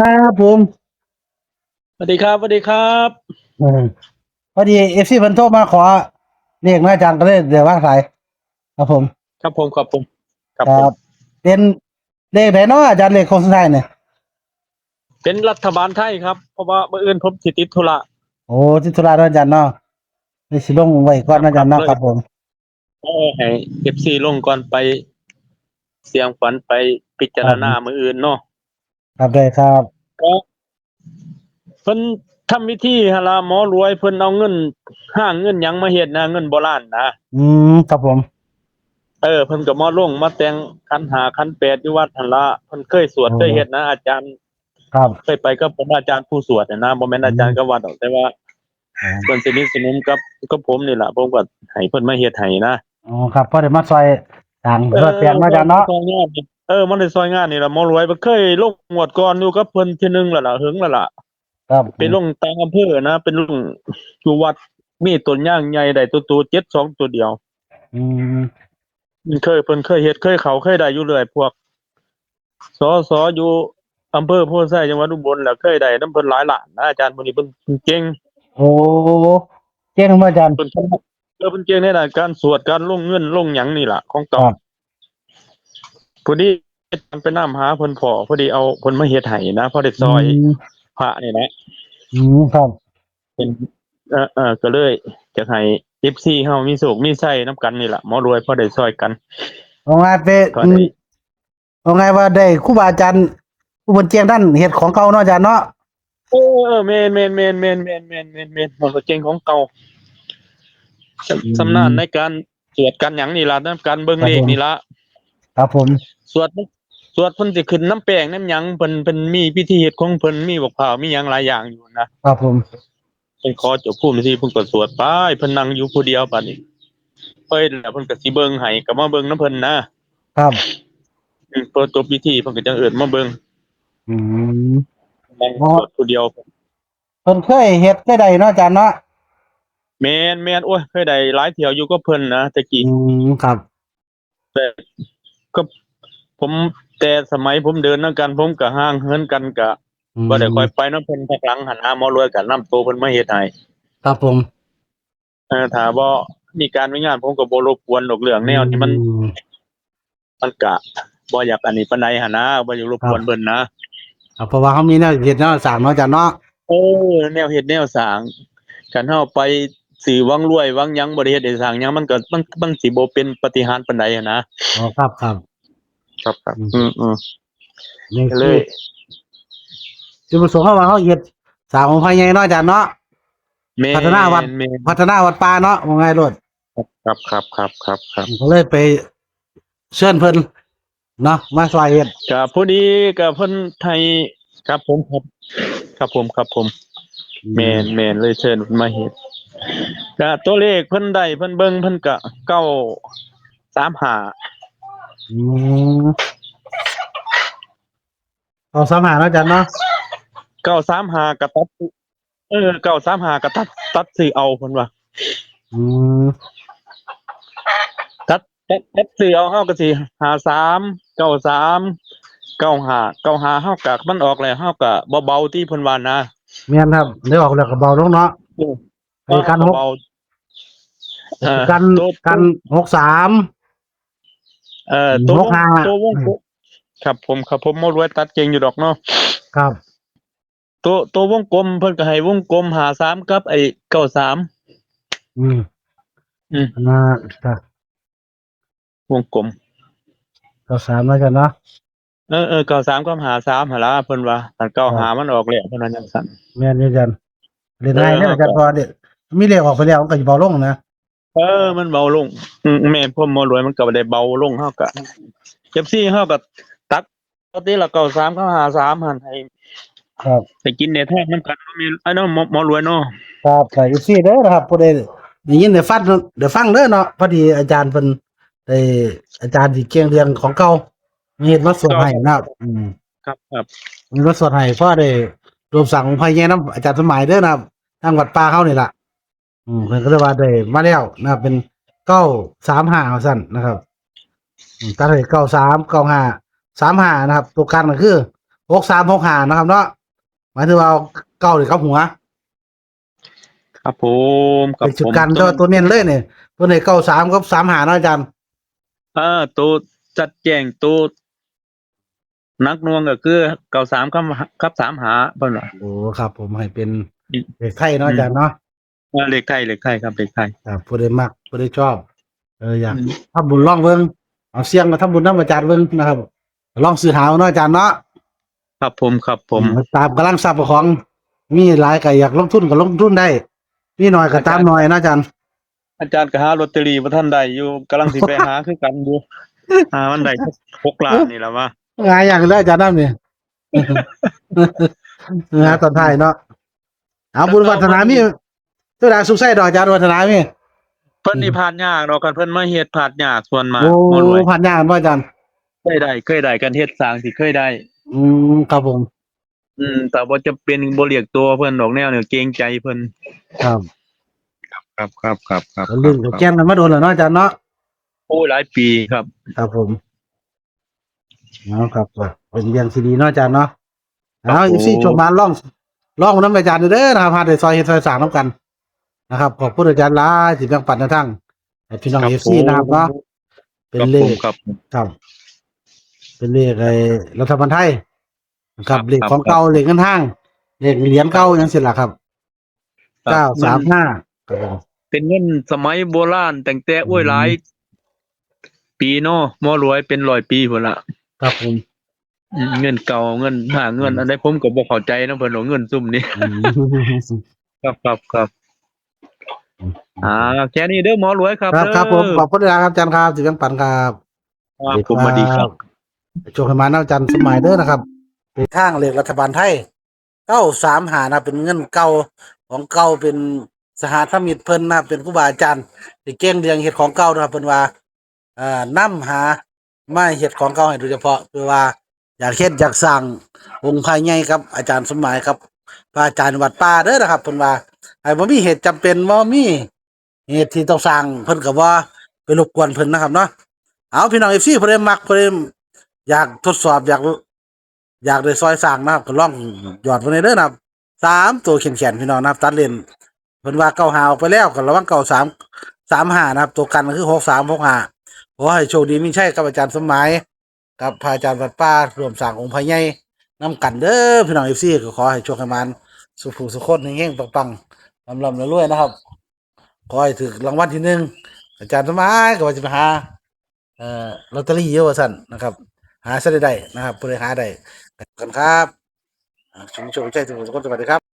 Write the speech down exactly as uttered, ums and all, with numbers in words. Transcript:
ครับผม สวัสดีครับ สวัสดีครับ เออพอดีเอฟซีเพิ่นโทรมาขอเลขนะอาจารย์ก็เลยเดี๋ยววางสาย ครับผม ครับผม ครับผม ครับ ค ผ รั ม บ เป็นเลขไหนเนาะอาจารย์เลขโค้งสุดท้ายเนี่ย เป็นรัฐบาลไทยครับ เพราะว่ามื้ออื่นผมสิติดธุระ โอ้ติดธุระเนาะอาจารย์เนาะเลยสิลงไว้ก่อนเนาะอาจารย์เนาะ ครับ ครับผม เออให้เอฟซีลงก่อนไป เสี่ยงฝันไปพิจารณา ครับ มื้ออื่นเนาะ ครับได้ครับ ก็เพิ่นทำพิธีหนล่ะหมอรวยเพิ่นเอาเงินห้างเงินหยังมาเฮ็ดนะ เงินโบราณนะ อืมครับผม เออ เพิ่นก็มาลงมาแต่งขันห้าขันแปดอยู่วัดหั่นละ เพิ่นเคยสวด อ๋อ เคยเฮ็ดนะ อาจารย์ ครับ เคยไปกับเพิ่นอาจารย์ผู้สวดน่ะนะ บ่แม่นอาจารย์ อืม กับวัดดอก แต่ว่า อ๋อ เพิ่นสนิทสนมกับ กับผมนี่ล่ะ ผมก็ให้เพิ่นมาเฮ็ดให้นะ อ๋อครับพอได้มาซอยต่าง เออ เพื่อแปลงมาอาจารย์เนาะ ซอยงาน เออ มันได้ซอยงานนี่ล่ะ หมอรวย เพิ่นเคยลงงวดก่อนอยู่กับเพิ่นเทื่อนึงแล้วล่ะ เหิงแล้วล่ะ ครับ ไปลงต่างอำเภอนะ ไปลงอยู่วัด มีต้นยางใหญ่ได้ตัวโตเจ็ดสองตัวเดียว อืม เพิ่นเคย เพิ่นเคยเฮ็ด เคยเข้า เคยได้อยู่เรื่อย พวก สส อยู่อำเภอโพนไซ จังหวัดอุบล แล้วเคยได้นำเพิ่นหลายล้านนะ อาจารย์ผู้นี้เพิ่น เพิ่นเก่ง โอ้เก่งเนาะอาจารย์ เพิ่น เออ เพิ่นเก่งในด้านการสวด การลงเงินลงหยังนี่ล่ะ ของเก่า ครับ พอดีไปนำหาเพิ่นพ้อ พอดีเอาเพิ่นมาเฮ็ดให้นะ พอได้ซอย อืม พระนี่แหละ อืมครับ เป็น เออ เออ ก็เลยจะให้เอฟซีเฮามีโชคมีชัยนำกันนี่ล่ะ หมอรวยพอได้ซอยกัน เอาไงไป พอได้ เอาไงว่าได้ครูบาอาจารย์ผู้เพิ่นเก่งด้านเฮ็ดของเก่าเนาะอาจารย์เนาะ เออ เออ แม่น แม่น แม่น แม่น แม่น แม่น แม่น แม่น มันก็เก่งของเก่า อืม ชำนาญในการสวดการหยังนี่ล่ะ ในการเบิ่งเลขนี่ล่ะ ครับผม สวด สวดเพิ่นสิขึ้นน้ำแป้งน้ำหยัง เพิ่น เพิ่นมีพิธีเฮ็ดของเพิ่น มีบักพร้าว มีหยังหลายอย่างอยู่นะ ครับผม เพิ่นขอเจ้าภูมิที่เพิ่นก็สวดไป เพิ่นนั่งอยู่ผู้เดียวบัดนี้ เพิ่นแล้วเพิ่นก็สิเบิ่งให้ ก็มาเบิ่งนำเพิ่นนะ ครับ อืม พอจบพิธีเพิ่นก็จั่งเอิ้นมาเบิ่ง อืม นั่งสวดผู้เดียว เพิ่นเคยเฮ็ดเคยได้เนาะอาจารย์เนาะ แม่น แม่น โอ้ย เคยได้หลายเทื่ออยู่กับเพิ่นนะ แต่กี้ อืมครับ แต่ก็ผม แต่สมัยผมเดินนำกัน ผมก็ห่างเหินกัน ก็ อืม บ่ได้ค่อยไปนำเพิ่น พักหลังหั่นนะ หมอรวยก็นำโตเพิ่นมาเฮ็ดให้ ครับผม เออ ถ้าบ่มีการมีงาน ผมก็บ่รบกวนดอก เรื่องแนวที่มัน อืม มันก็บ่อยากอันนี้ปานใดหั่นนะ บ่อยากรบกวนเพิ่นนะ ครับ เพราะว่าเฮามีแนวเฮ็ดแนวสร้างเนาะอาจารย์เนาะ เออ แนวเฮ็ดแนวสร้าง คันเฮาไปซื้อหวังรวยหวังหยัง บ่ได้เฮ็ดได้สร้างหยัง มันก็ มัน มันสิบ่เป็นปาฏิหาริย์ปานใดหั่นนะ อ๋อครับครับ ครับ ครับ อืม อืม อืม นี่ ก็เลย จุดประสงค์เฮาว่าเฮาเฮ็ดสร้างองค์พระใหญ่เนาะอาจารย์เนาะ แม่น พัฒนาวัด แม่น พัฒนาวัดป่าเนาะว่าง่ายโลด ครับ ครับ ครับ ครับ ครับ ก็เลยไปเชิญเพิ่นเนาะ มาซอยเฮ็ด ก็พอดีก็เพิ่นให้ ครับผม ครับ ครับผม ครับผม แม่น แม่น เลยเชิญเพิ่นมาเฮ็ด ก็ตัวเลขเพิ่นได้ เพิ่นเบิ่ง เพิ่นก็ เก้าสามห้า อืม เก้าสามห้าเนาะอาจารย์เนาะ เก้าสามห้า ก็ตัด เออ เก้าสามห้า ก็ตัด ตัดซื้อเอา เพิ่นว่า อืม ตัด ตัด ตัดซื้อเอา เฮาก็สิ ห้าสาม เก้าสาม เก้าห้า เก้าห้า เฮาก็ มันออกแล้ว เฮาก็เบาๆ ติ เพิ่นว่านะ แม่นครับ ได้ออกแล้วก็เบาลงเนาะ เออ ไอ้กันหก เบา เอ่อ กัน ตัว กันหกสาม เอ่อ อืม ตัว หกห้า ตัววงกลม ครับผม ครับผม หมอรวยตัดเก่งอยู่ดอกเนาะ ครับ ตัว ตัววงกลม เพิ่นก็ให้วงกลม ห้าสาม กับไอ้ เก้าสาม อืม อืม อ่าครับ วงกลม เก้าสามแล้วกันเนาะ เออ เออ เก้าสาม กับ ห้าสาม หั่นล่ะ เพิ่นว่า คัน เก้าห้า มันออกแล้ว เพิ่นว่าจั่งซั่น แม่นอยู่อาจารย์ เล่นง่ายเด้อ เออ อาจารย์ เพราะว่าเดี๋ยวมีเลขออกไปแล้วมันก็สิเบาลงนะ เออ มันเบาลง อืม แม่น พวกหมอรวยมันก็ได้เบาลง เฮาก็ เอฟซี เฮาก็ตัด ปกติละ เก้าสาม กับ ห้าสาม หั่นให้ ครับ ไปกินได้ทองนำกันเนาะ แม่น ไอ้เนาะ หมอ หมอรวยเนาะ ครับ ฝาก เอฟซี เด้อนะครับ ผู้ใดได้ยินได้ฟัง ได้ฟังเด้อเนาะ พอดีอาจารย์เพิ่นได้ อาจารย์ที่เก่งเรื่องของเก่า เฮ็ดมาสวดให้นะครับ อืม ครับ ครับ เฮ็ดมาสวดให้ พอได้ร่วมสร้างองค์พระใหญ่นำอาจารย์สมหมายเด้อนะครับ ทางวัดป่าเฮานี่ล่ะ อืม เพิ่นก็เลยว่าได้มาแล้วนะครับ เป็น เก้าสามห้า ว่าซั่นนะครับ อืม ตัดให้ เก้าสาม เก้าห้า สามห้า นะครับ ตัวกันก็คือ หกสามหกห้านะครับเนาะ หมายถึงว่าเอาเก้านี่กลับหัว ครับผมครับ เป็นชุด ผม กัน ตัว ตัวตัวเน้นเลยเนี่ย ตัวไหนเก้าสามกับสามห้าเนาะอาจารย์ เออตัวจัดแจ้งตัวหนักหน่วงก็คือเก้าสามครับครับสามห้าเพิ่นว่า โอ้ครับผมให้เป็น อืม เลขไทยเนาะอาจารย์เนาะ เออเลขไทยเลขไทยครับเลขไทย ครับผู้ใดมักผู้ใดชอบ เอออยาก อืม ทำบุญลองเบิ่งเอาเสี่ยงมาทำบุญนำอาจารย์เบิ่งนะครับ ลองซื้อหาเอาเนาะอาจารย์เนาะ ครับผมครับผม อืตามกำลังทรัพย์ของ มีหลายก็อยากลงทุนก็ลงทุนได้ มีหน่อยก็ตามหน่อยเนาะอาจารย์ อาจารย์ก็หาลอตเตอรี่บ่ทันได้อยู่กำลังสิไปหาคือกันอยู่หามันได้หกล้านนี่แหละวะ หาอย่างเด้ออาจารย์นำนี่ หาตอนท้ายเนาะ เอาบุญวาสนามีเท่าใดสุขใส่ดอกอาจารย์วาสนามี เพิ่นนี่พลาดยากดอกคันเพิ่นมาเฮ็ดพลาดยากส่วนมาก โอ้ หมอรวย พลาดยากบ่อาจารย์ เคยได้เคยได้กันเฮ็ดสร้างที่เคยได้ อืมครับผม อืมแต่ว่าจะเป็นบ่เรียกตัวเพิ่นดอกแนวเนี่ยเกรงใจเพิ่น ครับ ครับครับครับครับ ก็เล่นกับแกนกันมาโดนแล้วเนาะอาจารย์เนาะ โอ้ยหลายปีครับ ครับผมเอาครับก็เป็นเรื่องที่ดีเนาะอาจารย์เนาะ ครับ เอา ผม เอฟซี ชมมาลองลองนำอาจารย์เด้อนะครับพาได้ซอยเฮ็ดซอยสร้างนำกันนะครับ ขอบคุณอาจารย์หลายที่แบ่งปันแนวทางให้พี่น้อง ครับ เอฟซี ผม นะครับเนาะเป็นเลข ครับผม ครับ เป็นเลขไอ้รัฐบาลไทยนะครับ ครับ เลขของ ครับ เก่าเลขเงินห้างเลขเหรียญเก่ายังสิล่ะครับ ครับ เก้าสามห้าครับผม เป็นเงินสมัยโบราณตั้งแต่โอ้ย อืม หลายปีเนาะหมอรวยเป็นร้อยปีพุ่นละ ครับผม อืมเงินเก่าเงินหาเงิน อืม อันใดผมก็บ่เข้าใจนำเพิ่นดอกเงินซุมนี้ อืม ครับครับครับอ่าแค่นี้เด้อหมอรวยครับ ครับครับผม เด้อ ขอบคุณนะครับอาจารย์ครับที่แบ่งปันครับ ครับผมสวัสดีครับ โชคให้มานะอาจารย์สมหมายเด้อนะครับเป็นทางเลขรัฐบาลไทยเก้าสามห้านะเป็นเงินเก่าของเก่าเป็นสหธรรมิกเพิ่นนะเป็นครูบาอาจารย์ที่เก่งเรื่องเฮ็ดของเก่านะครับเพิ่นว่าเอ่อนำหามาเฮ็ดของเก่าให้โดยเฉพาะคือว่าอยากเฮ็ดอยากสร้างองค์พระใหญ่กับอาจารย์สมหมายครับพระอาจารย์วัดป่าเด้อนะครับเพิ่นว่าให้บ่มีเหตุจำเป็นบ่มี เหตุที่ต้องสร้างเพิ่นก็บ่ไปรบกวนเพิ่นนะครับเนาะเอาพี่น้อง เอฟซี ผู้ใดมักผู้ใดอยากทดสอบอยากอยากได้ซอยสร้างนะครับก็ลองหยอดไว้ในเด้อนะครับสามตัวแขนๆพี่น้องนะครับตัดเล่นเพิ่นว่าเก้าห้าออกไปแล้วก็ระวังเก้าสาม สามห้านะครับตัวกันก็คือหกสาม หกห้าขอให้โชคดีมีชัยกับอาจารย์สมหมายกับพระอาจารย์วัดป่าร่วมสร้างองค์พระใหญ่นำกันเด้อพี่น้อง เอฟซี ก็ขอให้โชคให้หมานสุขสุขคนเฮงๆปังๆร่ำๆรวยๆนะครับ ขอให้ถืกรางวัลที่หนึ่งอาจารย์สมหมายก็ว่าจะไปหาเอ่อลอตเตอรี่อยู่ว่าซั่นนะครับ หาซะได้ได้นะครับผู้ใดหาได้กันครับอ่าชุมชนใจทุกคนสวัสดีครับ